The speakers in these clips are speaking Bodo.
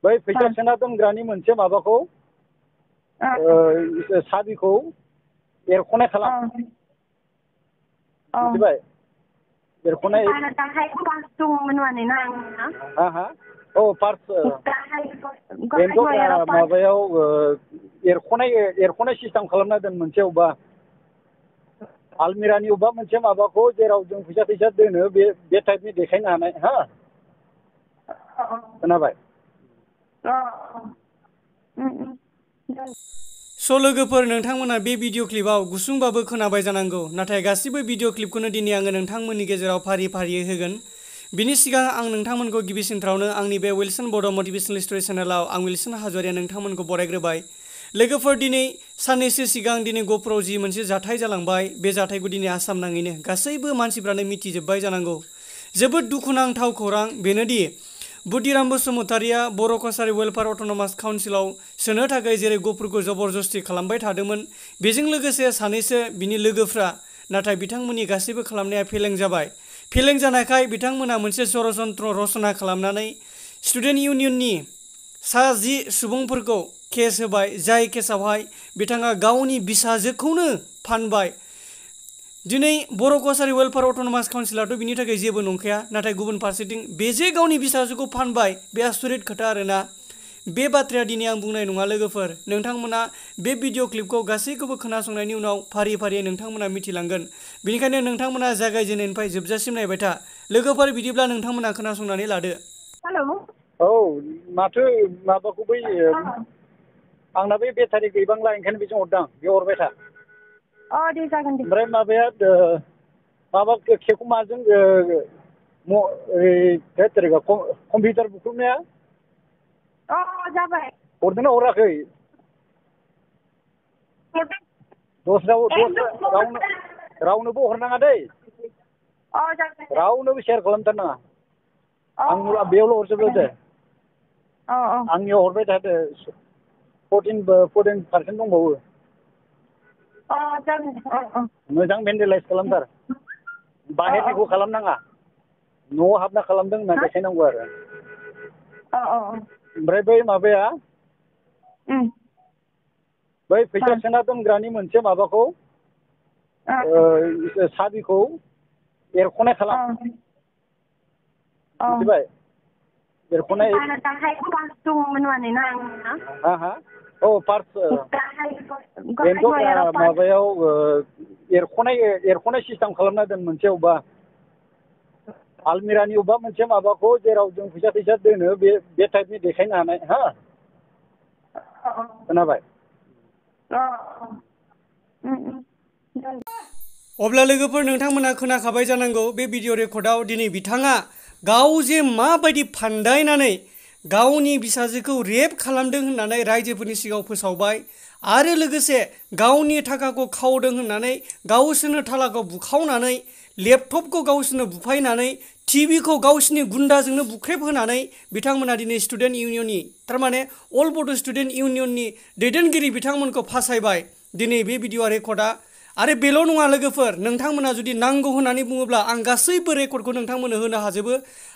बै फैसा सोना दोनग्रानि मोनसे माबाखौ साबिखौ एरख'नाय खालाम। मिथिबाय? एरख'नाय औ पार्स माबायाव एरख'नाय सिस्टेम खालामना दोन मोनसे अबेबा आलमिरानि अबेबा मोनसे माबाखौ जेराव जों फैसा दोनो बे टाइपनि देखायनो हानाय हा खोनाबाय? स' लोगोफोर नोंथांमोना बे भिडिअ क्लिपाव गुसुंबाबो खोनाबाय जानांगौ, नाथाय गासिबो भिडिअ क्लिपखौनो दिनै आङो नोंथांमोननि गेजेराव फारि फारियै होगोन। बिनि सिगां आं नोंथांमोनखौ गिबिसिनथारावनो आंनि बे विल्सन बड' मटिभेशनेल स्ट'री चेनेलाव आं विल्सन हाज'वारिया नोंथांमोनखौ बरायग्रोबाय। लोगोफोर दिनै साननैसो सिगां दिनै गहपुराव जि मोनसे जाथाय जालांबाय, बे जाथायखौ दिनै आसाम नाङैनो गासैबो मानसिफ्रानो मिथिजोब्बाय जानांगौ। जोबोद दुखुनांथाव खौरां बेनोदि बुदिराम बसुमतारिया बर' कसारि वेलफेयार अट'नमास काउन्सिलाव सोनो थाखाय जेरै गहपुरखौ जबरदस्ति खालामबाय थादोंमोन, बेजों लोगोसे सानैसो बिनि लोगोफ्रा, नाथाय बिथांमोननि गासैबो खालामनाया फेलें जाबाय। फेलें जानायखाय बिथांमोना मोनसे षड़यन्त्र रचना खालामनानै स्टुडेन्ट इउनियननि सा 10 सुबुंफोरखौ केस होबाय, जाय केसआवहाय बिथाङा गावनि बिसाजोखौनो फानबाय। दिनै बर' कसारि वेलफेयार अट'नमास काउन्सिलाथ' बिनि थाखाय जेबो नंखाया, नाथाय गुबुन फारसेथिं बे जे गावनि बिसाजोखौ फानबाय, बे आसरित खोथा आरोना। बे बाथ्राया दिनै आं बुंनाय नङा लोगोफोर, नोंथांमोना बे भिडिअ क्लिपखौ गासैखौबो खोनासंनायनि उनाव फारि फारियै नोंथांमोना मिथिलांगोन। बेनिखायनो नोंथांमोना जागायजेननायनिफ्राय जोबजासिम नायबाय था। लोगोफोर बिदिब्ला नोंथांमोना खोनासंनानै लादो। औ माथो माबाखौ बै आंना बे बेटारि गैबांला, ओंखायनो बेजों हरदां, बेयाव हरबाय था। दे जागोन दे। ओमफ्राय माबाया माबा केकखौ माजों कम्पिउटार बुख्रुबनाया जाबाय। हरदोंना हराखै? रावनोबो हरनाङा दै। रावनोबो शेयार खालामथारनाङा। आं बेयावल' हरजोबो दे। आंनियाव हरबाय थादो। 14% दंबावो। मोजां भेन्डेलाइस खालामथार। बाहेरनिखौ खालामनाङा। न'आव हाबना खालामदों होनना देखायनांगौ आरो। ओमफ्राय बै माबाया बै फैसा सोना दोनग्रानि मोनसे माबाखौ साबिखौ एरख'नाय खालाम। मिथिबाय? एरख'नाय औ पार्स माबायाव एरख'नाय सिस्टेम खालामना दोन मोनसे अबेबा आलमिरानि अबेबा मोनसे माबाखौ जेराव जों फैसा दोनो बे टाइपनि देखायनो हानाय हा खोनाबाय? अब्ला लोगोफोर नोंथांमोना खोनाखाबाय जानांगौ बे भिडिअ रेकर्डआव दिनै बिथाङा गाव जे माबायदि फान्दायनानै गावनि बिसाजोखौ रेप खालामदों होननानै रायजोफोरनि सिगाङाव फोसावबाय, आरो लोगोसे गावनि थाखाखौ खावदों होननानै गावसोरनो थालाखौ बुखावनानै, लेपटपखौ गावसोरनो बुफायनानै, टिभिखौ गावसिनि गुन्दाजोंनो बुख्रेब होनानै बिथांमोना दिनै स्टुडेन्ट इउनियननि थारमाने अल बड' स्टुडेन्ट इउनियननि दैदेनगिरि बिथांमोनखौ फासायबाय दिनै बे भिडिअ रेकर्डआ। आरो बेल' नङा लोगोफोर, नोंथांमोना जुदि नांगौ होननानै बुङोब्ला आं गासैबो रेकर्डखौ नोंथांमोननो होनो हाजोबो।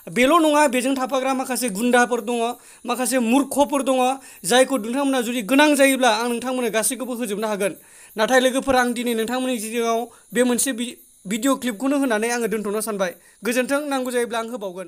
बेल' नङा, बेजों थाफाग्रा माखासे गुन्दाफोर दङ, माखासे मुर्खफोर दङ, जायखौ नोंथांमोना जुदि गोनां जायोब्ला आं नोंथांमोननो गासैखौबो होजोबनो हागोन। नाथाय लोगोफोर आं दिनै नोंथांमोननि सिगाङाव बे मोनसे भिडिअ क्लिपखौनो होनानै आङो दोनथ'नो सानबाय। गोजोन्थों, नांगौ जायोब्ला आं होबावगोन।